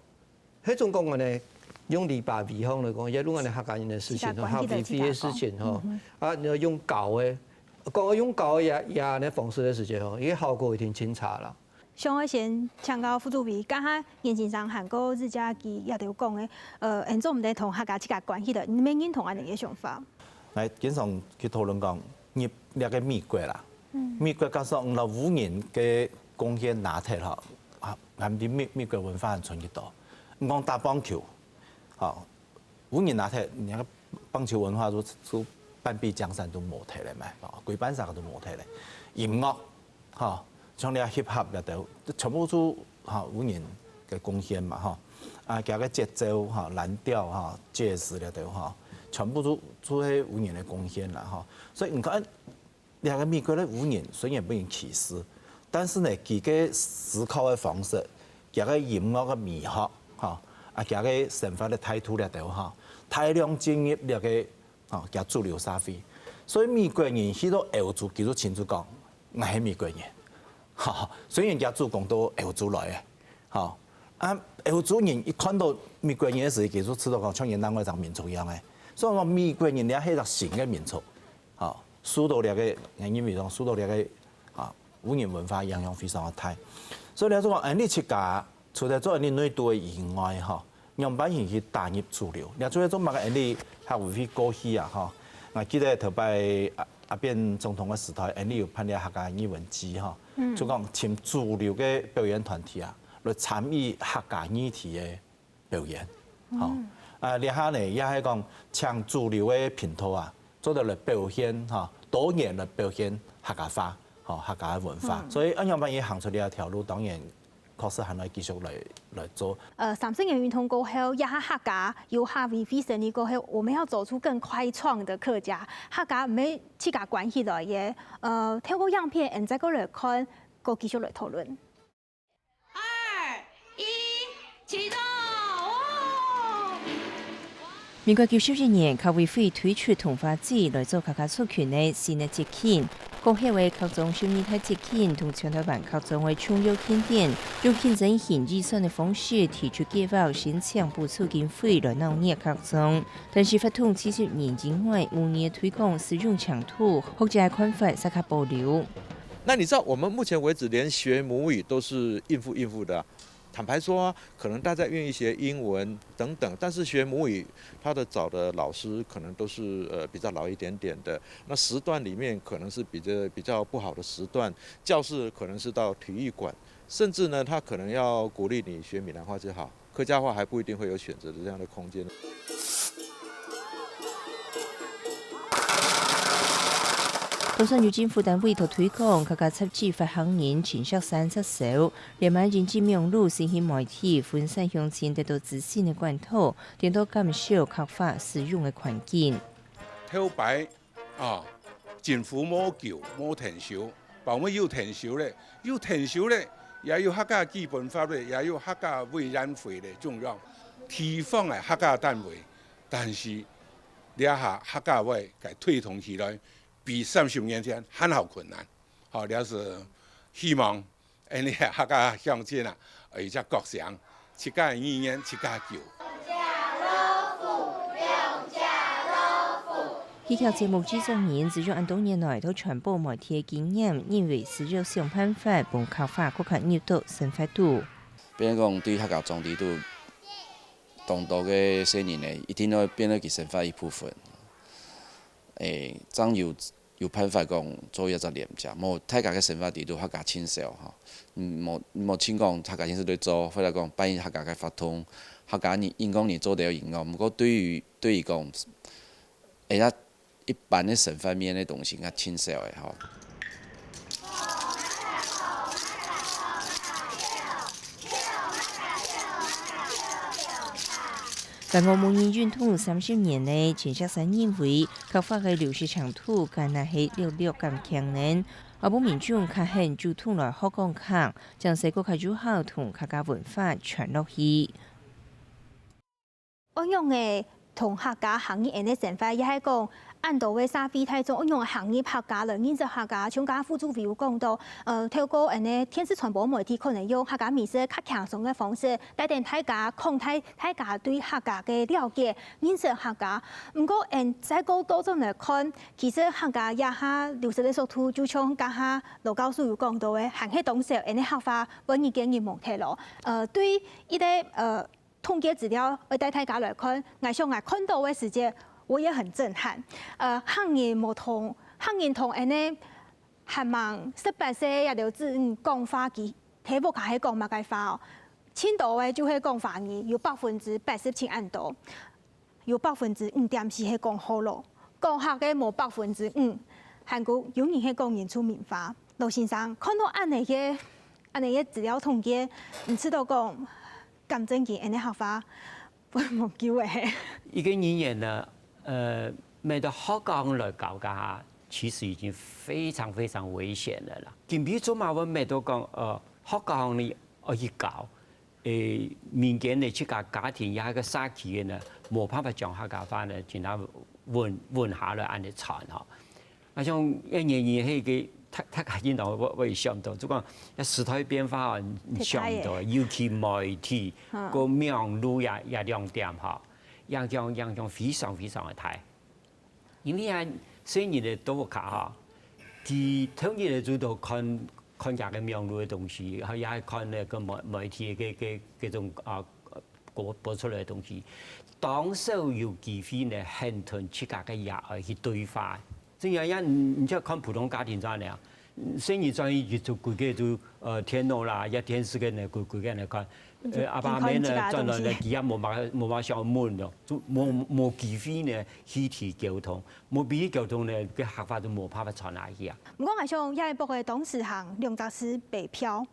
該種講个呢，用禮拜為方來講，也用恁樣客家人个事情吼，客委會个事情吼，啊，你愛用教个，講用教个也也恁樣方式个時節吼，佢个效果一定盡差啦。想愛先請教副主委，剛剛顏先生還過日佳佢這兜講个，呃，恁做毋得同客家自家關係个，你們認同恁樣个想法？來，經常去討論講，入這个美國啦，美國假使講烏人个貢獻拿忒吼，啊，𠊎等美美國文化還存幾多？你講打棒球，吼，烏人拿忒，你看棒球文化都都半壁江山都無忒了嘛，哦，歸半儕都無忒了。音樂，吼，像你hip hop這兜，全部都吼烏人个貢獻嘛，吼。啊，佢个節奏吼、藍調吼、jazz這兜吼，全部都都係烏人个貢獻啦，吼。所以你看， 這个美國个烏人雖然分人歧視，但是呢，佢个思考个方式，佢个音樂个美學，吼，啊，佢个生活个態度這兜吼，大量進入這个吼，佢主流社會。所以美國人去到歐洲，佢就清楚講，𠊎係美國人，吼，雖然佢主攻到歐洲來个，吼，啊，歐洲人一看到美國人个時，佢就知道講，像人另外一隻民族一樣个。所以講，美國人這係一隻新个民族。 吼，受到這个，𠊎認為講受到這个，啊，烏人文化影響非常个大。所以你做講，恁樣自家除了做恁樣內肚个以外，吼，仰般形去打入主流？你做做麼个恁樣客委會過去啊，吼，𠊎記得頭擺阿阿扁總統个時代，恁樣有辦這客家藝文季，吼，就講請主流个表演團體啊，來參與客家議題个 表演，吼。啊，這下呢，也係講請主流个頻道啊，做得來表現，吼，多元來表現客家話，吼，客家个文化。所以恁樣般也行出這條路，當然確實還愛繼續來來做。呃，三十年運動過後，這下客家有客委會成立過後，我們要走出更開創的客家。客家毋係自家關起來个，呃，透過影片，𠊎等再過來看，過繼續來討論。 二、一，啟動！哦！民國九十一年，客委會推出桐花節來做客家族群个新个節慶。過後个客庄十二大節慶同全台灣客庄个重要慶典，用競爭型預算个方式提出計畫申請補助經費來鬧熱客庄。但是活動七十年以外，無人推廣使用程度，學者个看法煞較保留。 那你知道我們目前為止連學母語都是應付應付的啊。坦白說啊，可能大家願意學英文等等，但是學母語，他的找的老師可能都是，呃，比較老一點點的。那時段裡面可能是比較比較不好的時段，教室可能是到體育館，甚至呢，他可能要鼓勵你學閩南話就好。 客家話還不一定會有選擇的這樣的空間。就算有政府單位在推廣，客家雜誌發行人陳錫山接手，連結人際網路、新興媒體、分散鄉親得到資訊个管道，顛倒減少客話使用个環境。頭擺 啊，政府無救，無𢯭手，包尾有𢯭手咧，有𢯭手咧，也有客家基本法咧，也有客家委員會咧，中央地方个客家單位，但是這下客家話个推動起來，比三十年前還較困難。好，這係希望 𠊎俚客家鄉親啊，愛有隻國聲，自家个語言自家救。戲劇節目製作人只有恁多年來在傳播媒體个經驗，認為需要想辦法分客話更加入到生活肚。比如講，對客家莊裡肚，當多个細人呢，一定愛變做佢生活一部分。誒，正有有辦法講做一隻連接，無大家个生活裡肚客家盡少吼，嗯，無無盡講客家電視台做，或者講辦一客家个活動，客家人、員工人做得有營養，毋過對於對於講，會啊一般个生活面个東西，較盡少个吼。 辦學母語運動三十年了，陳先生認為，客話个流失程度敢若係略略減輕呢。下晡民眾較肯主動來學講客，正係更加有效同客家文化傳落去。 仰般个同客家行入𫣆个生活，也係講恁多个社會大眾仰般行入客家來認識客家，像剛剛副主委有講到，呃，透過𫣆个電視傳播媒體，可能用客家美食較輕鬆个方式，帶等大家，擴大大家對客家个了解，認識客家。毋過，𫣆再過倒轉來看，其實客家這下流失个速度，就像剛剛羅教授有講到个，還係當少，𫣆个客話分人个認無忒咯。呃，對一個，呃， 統計資料愛帶大家來看，𠊎想𠊎看到个時節，我也很震撼。呃，客人無同，客人同𫣆个還吂十八歲个這兜子女講話，佢在屋下係講麼个話哦？盡多个就係講華語，有百分之八十七恁多，有百分之五點四係講學老，講客个無百分之五，還過有人係講原住民話。羅先生，看到恁呢个，恁呢个資料統計，你知道講， 敢正經，𫣆个客話會無救个。一個語言呢，呃，愛到學校來教个下，其實已經非常非常危險了啦。今晡日做麼會愛到講，呃，學校呢，愛去教，誒，民間个自家家庭也係个社區个呢，無辦法講客家話呢，盡量穩，穩下來恁呢傳吼。 啊，像一年以後个，大，大家應當會，會想到，就講，這時代變化哦，你想毋到，尤其媒體，嗯。个網路也，也兩點吼，影響，影響非常非常个大。因為啊，細人仔在屋下吼，佢頭日仔就到看，看這个網路个東西，然後也看那個媒，媒體个，个，个種啊， 播，播出來个東西，當少有機會呢，肯同自家个爺哀去對話。真正呀，你，你就看普通家庭怎樣，細人轉去就歸個就，呃，電腦啦，也電視个呢，歸，歸個來看。呃，阿爸阿姆呢，轉來呢，佢也無麼，無麼想問咯，就無，無機會呢，去提溝通，無機會溝通呢，个客話就無辦法傳下去啊。毋過，𠊎想，這一波个當時行兩隻字北漂，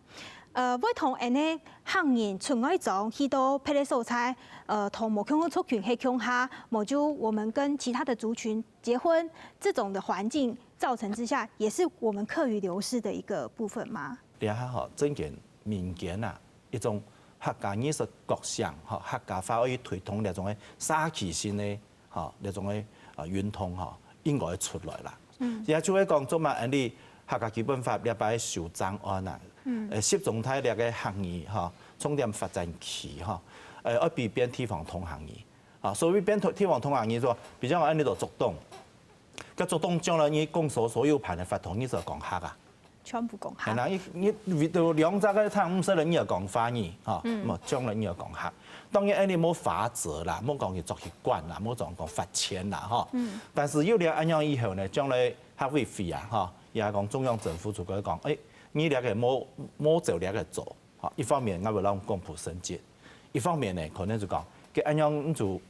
呃，會同𫣆个客人出外庄去到別个所在，呃，同無共个族群係共下，無就我們跟其他的族群結婚，這種的環境造成之下，也是我們客語流失的一個部分嗎？這下吼，正經民間啊，一種客家藝術覺醒，吼，客家話愛去推動這種个社區性个 吼，這種个，呃，運動吼，應該出來啦。嗯。也就係講，做麼恁呢客家基本法這擺修正案啊，嗯。呃，集中在這个客語吼，重點發展區吼，呃，愛比變地方通行語。啊，所謂變地，地方通行語，說，比如講恁呢到竹東，該竹東將來你公所所有辦个活動，你就講客啊。 全部講客。係啦，你，你為著兩隻个聽毋識个，你也講華語，吼，嗯。無將來你也講客。當然，恁呢無法則啦，無講去捉去管啦，無講講罰錢啦，吼。嗯。但是有了恁樣以後呢，將來客委會啊，吼，也講中央政府就會講，誒，你這个無，無照這个做，吼，一方面𠊎會讓公布升級，一方面呢，可能就講，該恁樣就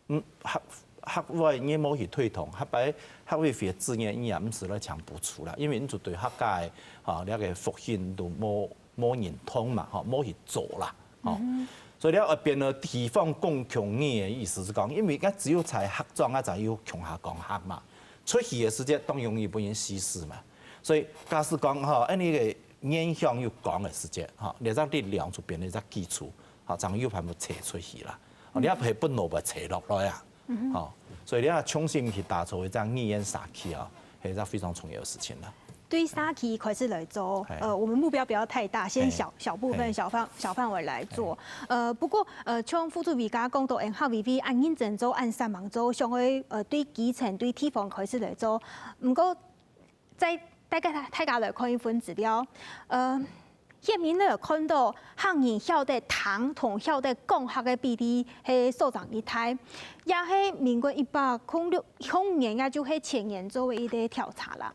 嗯，客，客委你無去推動，客委，客委會个資源你也毋使來請補助啦，因為你就對客家个，吼，這个復興都無，無認同嘛，吼，無去做啦，吼。嗯哼。所以你要變到地方公共語言个意思係講，因為佢只有在客庄啊，才有共下講客嘛。出去个時節，當容易分人歧視嘛。所以假使講，吼，恁呢个 原鄉有講个時節，吼，這隻力量就變成一隻基礎，吼，正有辦法扯出去啦。吼，你也係不能把扯落來啊。吼，所以你要重新去打造一隻語言社區啊，係一隻非常重要个事情啦。對社區開始來做，嘿。呃，我們目標不要太大，先小，嘿。小部分、嘿。小範，小範圍來做。嘿。呃，不過，呃，像副主委剛剛講到，𫣆客委會恁認真做，恁煞猛做，想愛，呃，對基層、對地方開始來做。毋過， 再，再帶大家來看一份資料。呃，顯明來看到客人曉得聽同曉得講客个比例係所當之大，也係民國一百空六空年，也就係前年做个一個調查啦。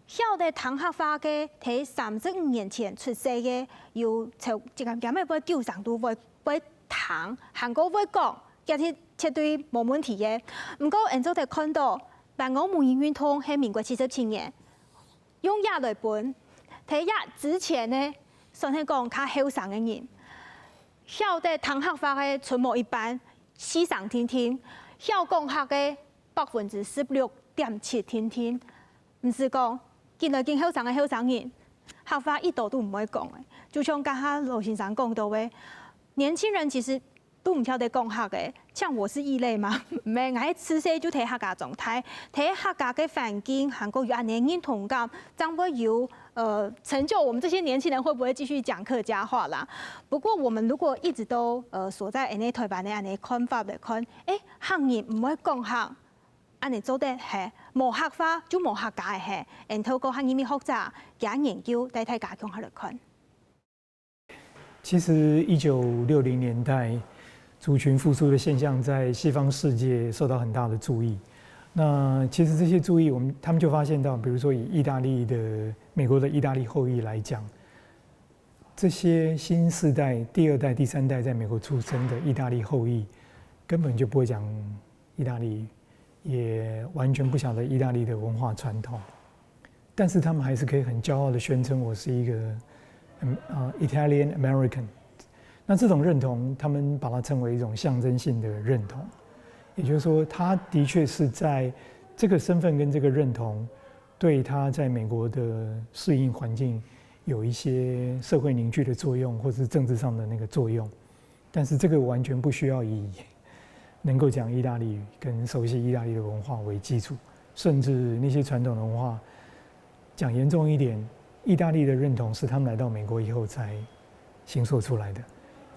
曉得聽客話个，在三十五年前出世个，有超一點點个會九成都會會聽，還過會講，這係絕對無問題个。毋過，𠊎做得看到，辦公無人運動係民國七十七年，用這來分，在這之前呢，算係講較後生个人，曉得聽客話个賰無一半，四成定定，曉講客个百分之十六點七定定。毋使講，緊來緊後生个後生人，客話一刀都毋會講个。就像剛剛羅先生講到个，年輕人其實都毋曉得講客个，像我是異類嗎？毋係，𠊎係自細就在客家長大，在客家个環境，還過有恁樣認同感，正會有呃成就。我們這些年輕人會不會繼續講客家話啦？不過我們如果一直都呃鎖在恁樣台灣个恁樣看法來看，誒，客人毋會講客，恁樣做得係無客話就無客家个係。𠊎透過客語學者佢研究，帶大家共下來看。其實一九六零年代，族群复苏的现象在西方世界受到很大的注意。那其实这些注意，我们他们就发现到，比如说以意大利的美国的意大利后裔来讲，这些新世代第二代、第三代在美国出生的意大利后裔，根本就不会讲意大利语，也完全不晓得意大利的文化传统。但是他们还是可以很骄傲的宣称我是一个嗯呃 Italian American。那这种认同，他们把它称为一种象征性的认同，也就是说，他的确是在这个身份跟这个认同，对他在美国的适应环境有一些社会凝聚的作用，或是政治上的那个作用。但是这个完全不需要以能够讲意大利语跟熟悉意大利的文化为基础，甚至那些传统的文化，讲严重一点，意大利的认同是他们来到美国以后才形塑出来的。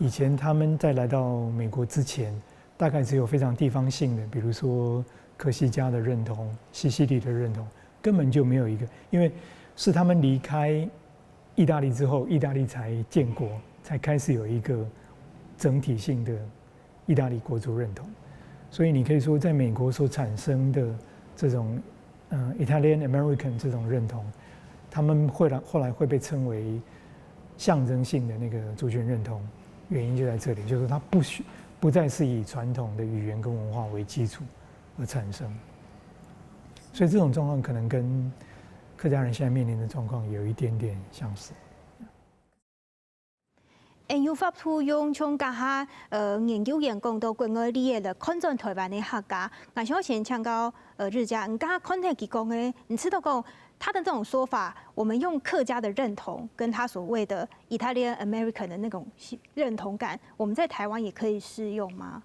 以前他们在来到美国之前，大概只有非常地方性的，比如说科西嘉的认同、西西里的认同，根本就没有一个，因为是他们离开意大利之后，意大利才建国，才开始有一个整体性的意大利国族认同。所以你可以说，在美国所产生的这种呃 Italian American 这种认同，他们后来后来会被称为象征性的那个族群认同，原因就在这里，就是它不需不再是以传统的语言跟文化为基础而产生，所以这种状况可能跟客家人现在面临的状况有一点点相似。恁有法度用像這下呃研究員講到國外例仔來看轉台灣个客家。𠊎想先請教呃日佳，你這下看到佢講个，你知道講他的這種說法，我們用客家的認同跟他所謂的 Italian American 的那種認同感，我們在台灣也可以適用嗎？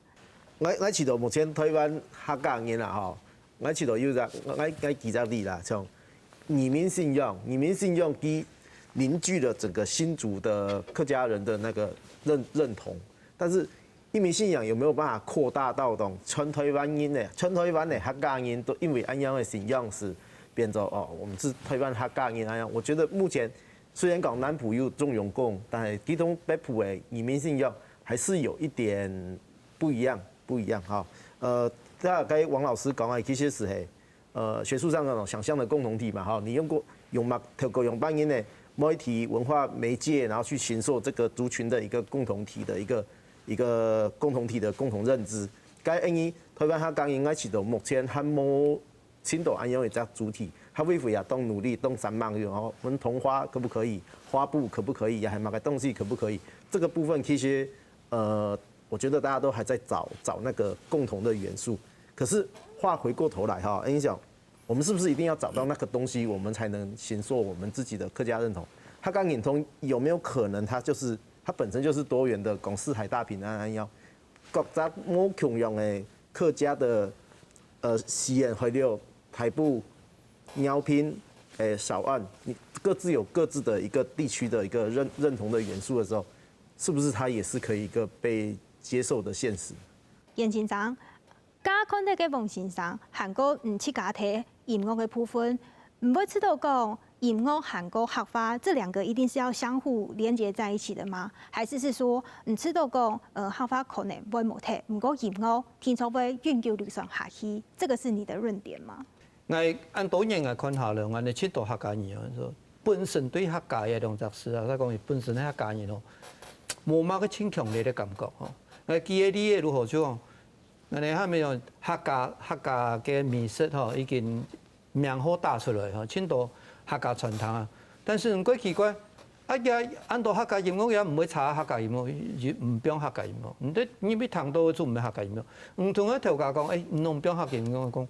𠊎𠊎試著目前台灣客家人啊吼，𠊎試著有隻𠊎𠊎舉隻例啦，像義民信仰，義民信仰佢凝聚了整個新竹的客家人的那個認認同，但是義民信仰有沒有辦法擴大到講全台灣人呢？全台灣的客家人都因為恁樣的信仰是變做哦，我們是台灣客家人恁樣。我覺得目前雖然講南部有中央公，但係其中北部的義民信仰還是有一點不一樣。 不一樣哈。呃，大概王老師講的其實是嘿，呃，學術上那種想象的共同體嘛哈，你用過用嘛透過用半音的媒體文化媒介，然後去形塑這個族群的一個共同體的一個一個共同體的共同認知。該因為台灣客家人應該其實目前還無尋到恁樣一隻主體，客委會也當努力，當三萬元哦，我們桐花可不可以？花布可不可以？還有麼个東西可不可以？這個部分其實呃，我覺得大家都還在找找那個共同的元素。可是話回過頭來哈，你想，我們是不是一定要找到那個東西，我們才能形塑我們自己的客家認同？客家認同有沒有可能它就是它本身就是多元的，講四海大平安恁樣，各家無共樣的客家的呃語言，還有大埔、饒平、誒詔安，你各自有各自的一個地區的一個認認同的元素的時候，是不是它也是可以一個被接受的現實？顏先生，剛剛看到个黃先生，還過你自家在音樂个部分，毋會知道講，音樂還過客話，這兩個一定是要相互連接在一起的嗎？還是是說，你知道講，呃，客話可能會無忒，毋過音樂定著會永久流傳下去，這個是你的論點嗎？𠊎恁多年來看下來，𠊎等盡多客家人啊，說本身對客家个兩隻字啊，再講佢本身係客家人哦，無麼个盡強烈个感覺吼。𠊎舉个例子如何就講，𠊎等下面有客家客家个美食吼，已經 名號打出來吼，盡多客家餐廳啊。但是毋過奇怪，啊，也恁多客家音樂也毋會差客家音樂，也毋放客家音樂。毋對，你會聽到个就毋係客家音樂。毋同个頭家講，欸，你攏放客家音樂，講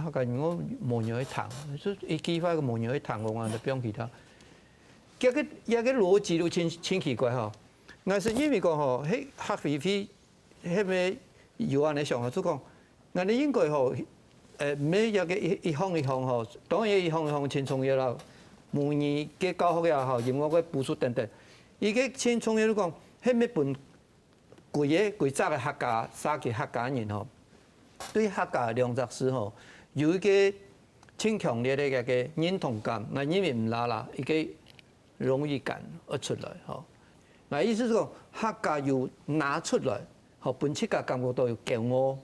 客家音樂無人會聽，就一句話無人會聽，講啊，就放其他。這个這个邏輯就盡盡奇怪吼。𠊎係因為講吼，係客委會 係毋係有恁樣想法，就講，𠊎等應該吼，呃，每一個一一項一項吼，當然一項一項盡重要啦，母語个教學也好，音樂个補助等等，一個盡重要就講，係毋係分規個規隻个客家，社區客家人吼，對客家兩隻字吼，有一個盡強烈个一個認同感，𠊎認為毋罅啦，一個 榮譽感愛出來吼。𠊎意思係講，客家有拿出來，吼，分自家感覺到有驕傲，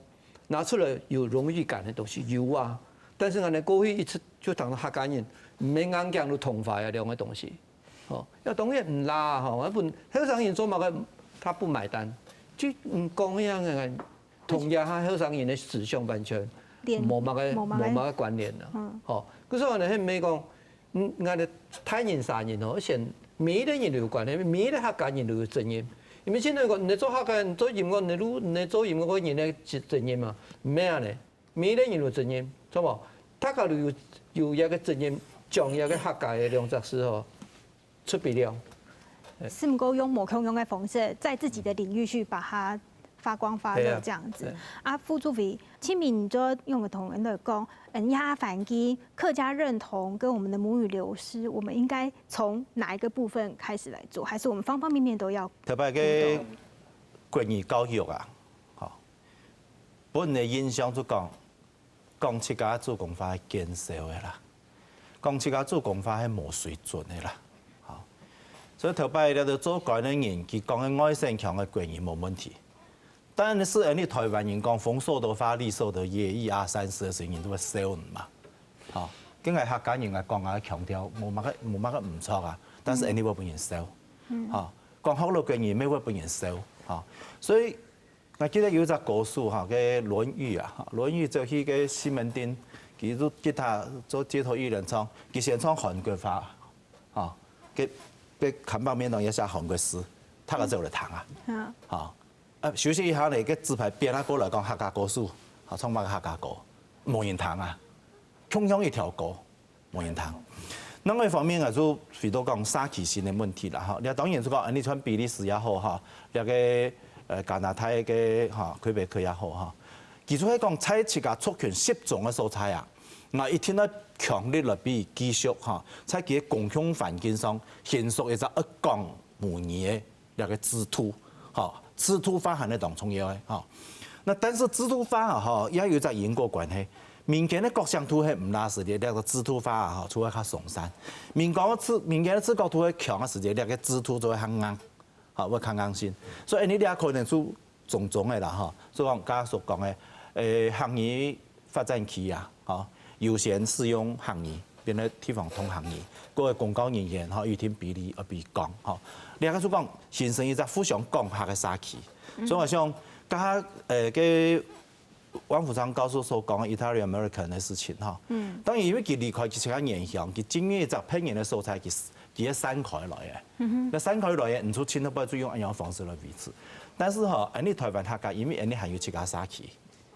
拿出來有榮譽感个東西有啊。但是𠊎等過去一直就當客家人，毋係硬頸就同化啊兩個東西，吼。要當然毋罅吼，𠊎分後生人做麼个他不買單，就毋講樣个，同這下後生人个思想完全連無麼个無麼个無麼个關聯了，嗯。吼。可是𠊎等係毋係講， 嗯，𠊎等大人細人哦，而且每一個人都有關係，每一個客家人都有責任。因為現在講，你做客家人做音樂，你都你做音樂个人个責責任嘛，毋係恁樣，每一個人有責任，知無？大家都有有一個責任，將一個客家个兩隻字吼，出鼻了。係毋過用無共樣个方式，在自己的領域去把它發光發熱這樣子。對啊，對。啊，副主委，請問你就用个同仁來講，嗯，亞凡基客家認同跟我們的母語流失，我們應該從哪一個部分開始來做？還是我們方方面面都要？特別个國語教育啊，吼，本人个印象就講， 講自家祖公話係見笑个啦，講自家祖公話係無水準个啦。吼，所以頭擺這兜做官个人，佢講个外省腔个國語無問題。但是𠊎等台灣人講"紅手套話，綠手套，一二三四"个時候，人都會笑你嘛。吼，跟𠊎客家人來講啊，腔調無麼个無麼个毋著啊，但是𠊎等會分人笑。吼，講學老國語，乜會分人笑。吼，所以 𠊎記得有一隻歌手吼，該論語啊，論語走去該西門町，佢就吉他做街頭藝人唱，佢先唱韓國話，吼，該該看板面頂也寫韓國字，大家走來聽啊，嗯。吼，啊休息一下呢，該紙牌變啊過來講客家歌手，吼，唱麼个客家歌，無人聽啊，共樣一條歌。 無人聽。另外一方面啊，就回到講社區性个問題啦，吼。這當然就講，恁樣像比利時也好，吼，這個，呃，加拿大个，吼，魁北克也好，吼。佢就係講，在自家族群集中个所在啊，𠊎一定愛強力來去繼續，吼，在佢个公共環境上，形塑一隻愛講母語个 這個制度，吼，制度化還係當重要个，吼。那但是制度化啊，吼，也有一隻因果關係。民間个覺醒度係毋罅時節，這個制度化啊，吼，就會較鬆散。民間个自民間个自覺度係強个時節，這個制度就會較硬，吼，會較硬性。所以你這可能就種種个啦，吼，就講剛剛所講个，誒，客語 發展區啊，吼，優先使用客語，別个地方通客語，各位公教人員吼，有一定比例愛分佢講，吼。這個就講形成一隻互相講客个社區。所以𠊎想，剛剛，呃，該王福昌教授所講个Italian American个事情，吼。當然，因為佢離開佢自家原鄉，佢進入一隻別人个所在，佢佢个散開來个。該散開來个，你就盡量愛就用恁樣方式來維持。但是吼，恁樣台灣客家，因為恁樣還有自家社區，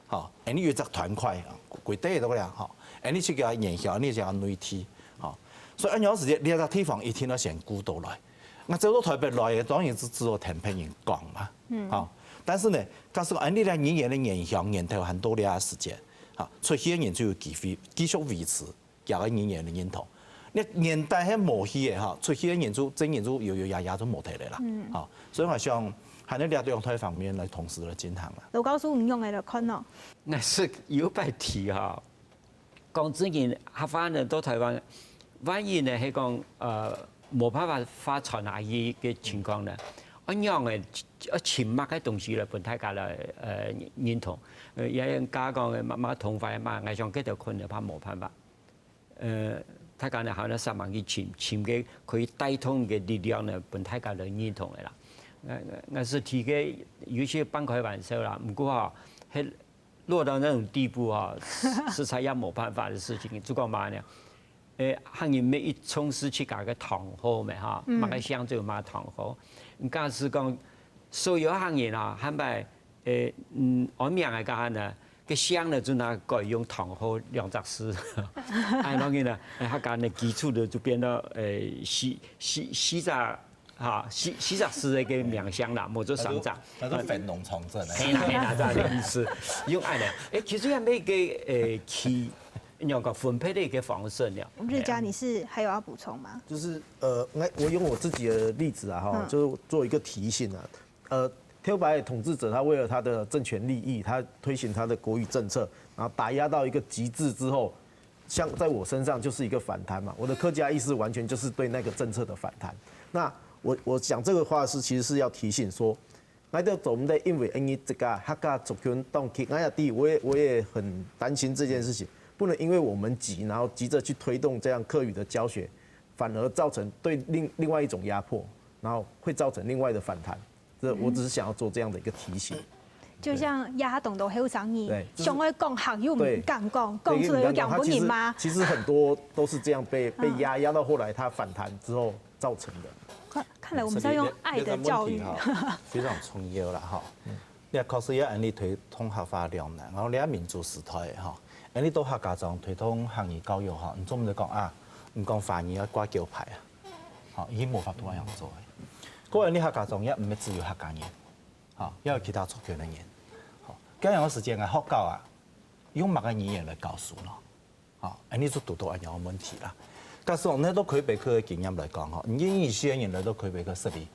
吼，恁樣有一隻團塊，歸塊到了，吼，恁樣自家原鄉，恁樣自家內地，吼。所以恁樣時節，這隻地方一定愛先顧到來。該走到台北來个，當然係只有聽別人講嘛，吼。但是呢，假使講恁樣這語言个原鄉源頭還在這个時節，吼，出去个人就有機會繼續維持 佢个語言个認同。你原底係無去个吼，出去个人就，真人就搖搖晃晃就無忒了啦。吼，所以𠊎想，還係這兩大方面來同時來進行啦。羅教授，你仰般來看呢？𠊎係有擺提吼，講真个，客話人到台灣，萬一呢，係講呃無辦法發傳下去个情況呢，仰般个，愛尋麼个東西來分大家來呃認同？呃，也有人講个麼个同化嘛，𠊎想這兜可能怕無辦法。呃，大家呢還愛煞猛去尋，尋个可以帶動个力量呢，分大家來認同个啦。呃，𠊎係提个有些半開玩笑啦，毋過吼，係落到那種地步吼，實在也無辦法个事情。就講麼个呢？欸，客人乜一重視自家个堂號咩吼，麼个鄉就有麼个堂號。假使講所有客人啊，還擺欸，嗯，安名个該下呢，个姓呢就拿改用堂號兩隻字。哎，當然呢，欸，客家呢基礎的就變到欸四四四隻哈，四四隻字个一个名姓啦，無就三隻。那就分農場鎮欸。係啦係啦，這樣个意思。用恁呢，欸，其實也係一个欸去，仰講分配个一个方式了。日佳，你是還有要補充嗎？就是呃，那我用我自己的例子啊，哈，嗯就是做一个提醒啊，呃，挑白统治者他为了他的政权利益，他推行他的国语政策，然后打压到一个极致之后，像在我身上就是一个反弹嘛。我的客家意识完全就是对那个政策的反弹。那我我讲这个话是其实是要提醒说，那个总得因为因为这个客家族群当起，哎呀，第一，我也我也很担心这件事情，不能因为我们急，然后急着去推动这样客语的教学，反而造成对另另外一种压迫，然后会造成另外的反弹。这我只是想要做这样的一个提醒。就像這下當多後生人對，就是想愛講客又毋敢講，講对出來又講毋入嘛。其实其实很多都是这样被被压压到后来他反弹之后造成的。看看來我們是要用愛的教育。非常重要啦哈。你確實也恁樣推動客話兩難，然後你民主時代哈，恁樣到客家庄推動客語教育哈，你做毋得講啊，你講華語要掛狗牌啊，好，已經無法度恁樣做了。過恁樣客家庄也毋係只有客家人，好，也有其他族群的人，好，這樣个時間啊，學校啊，用麼个語言來教書咯？ 吼，恁樣就堵到恁樣个問題啦。假使講，你到魁北克个經驗來講吼，英語系个人來到魁北克設立，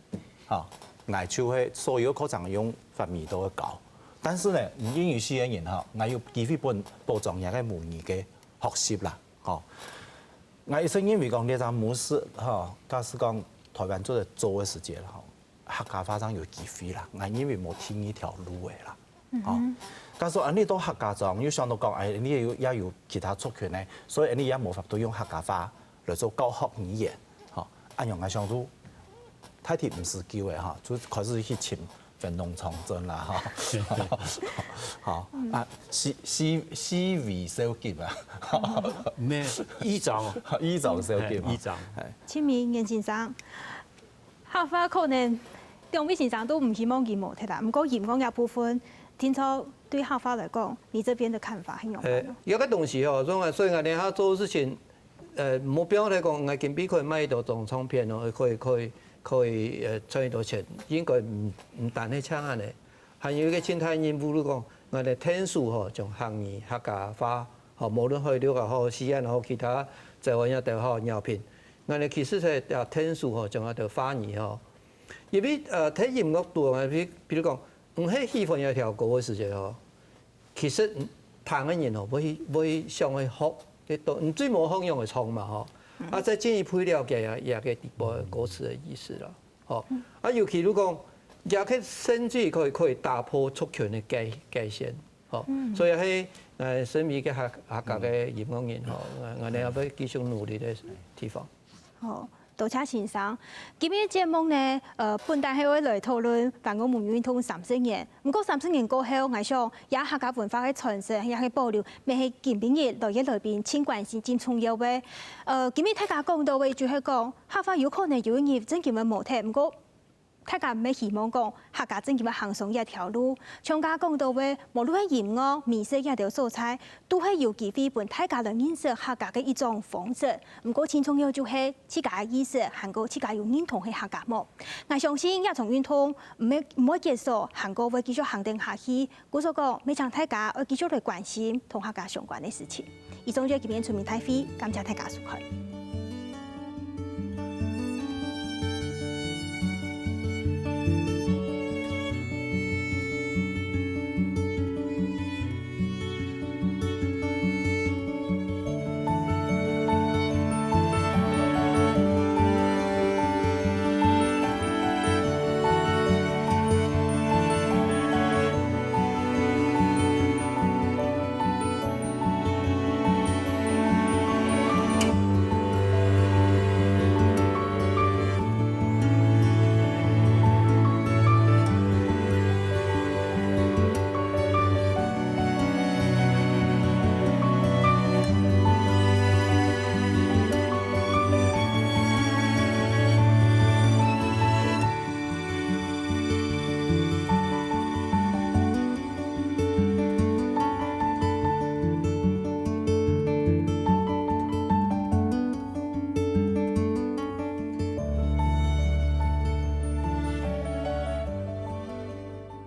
吼，𠊎就係所有課程用法語都會教。但是呢，英語系个人吼，𠊎有機會分保障佢个母語个學習啦，吼。𠊎一直認為講，這隻模式吼，假使講台灣做得做个時節吼， 客家話正有機會啦，𠊎認為無第二條路个啦。哦，假使恁樣到客家庄，又想到講，哎，你也有也有其他族群呢，所以你也無法度用客家話來做教學語言，吼，恁樣𠊎想都大體毋使救个哈，就開始去尋分農場鎮啦哈。好啊，四四四位小級啊，咩，議長，議長小級哈，議長。哎。清明顏先生， 客話可能兩位先生都毋希望佢無忒啦，毋過音樂這部分，定著對客話來講，你這邊的看法係仰般呢？呃，有个東西吼，所以所以𠊎等下做事情，呃，目標來講，𠊎今晡可以賣到張唱片哦，可以可以可以呃賺一多錢，應該毋毋單係像恁呢。還有一个盡大任務，就講𠊎等天數吼，將客語、客家話，吼，無論海陸也好，西安也好，其他台灣也得好，饒平。 𠊎等其實係要天數吼，將𠊎等話語吼，因為呃，在音樂度啊，比比如講，毋係喜歡一條歌个時節吼，其實聽个人吼，會會想去學，你都你最無學樣會唱嘛吼，啊，再進一步了解啊，也个底背歌詞个意思啦，吼，啊，尤其如講，也个甚至可以可以打破族群个界界限。 吼，所以係呃身為一个客客家个音樂人吼，𠊎𠊎等也會繼續努力个地方。好，多謝先生。今日節目呢，呃，本來係愛來討論反共母語運動三十年，毋過三十年過後，𠊎想，這客家文化个傳承，也係保留，乜係今晡日來个來賓盡關心、盡重要个。呃，今日大家講到个就係講，客話有可能有一日真經會無忒，毋過 大家乜希望講客家正經會行上這條路。像頭先講到个，無論係音樂、美食這兜所在，都係有機會分大家來認識客家个一種方式。毋過盡重要就係自家个意識，還過自家有認同係客家無。𠊎相信這場運動毋會毋會結束，還過會繼續行等下去。故所講，乜請大家愛繼續來關心同客家相關个事情。以上就係今日全民大會，感謝大家收看。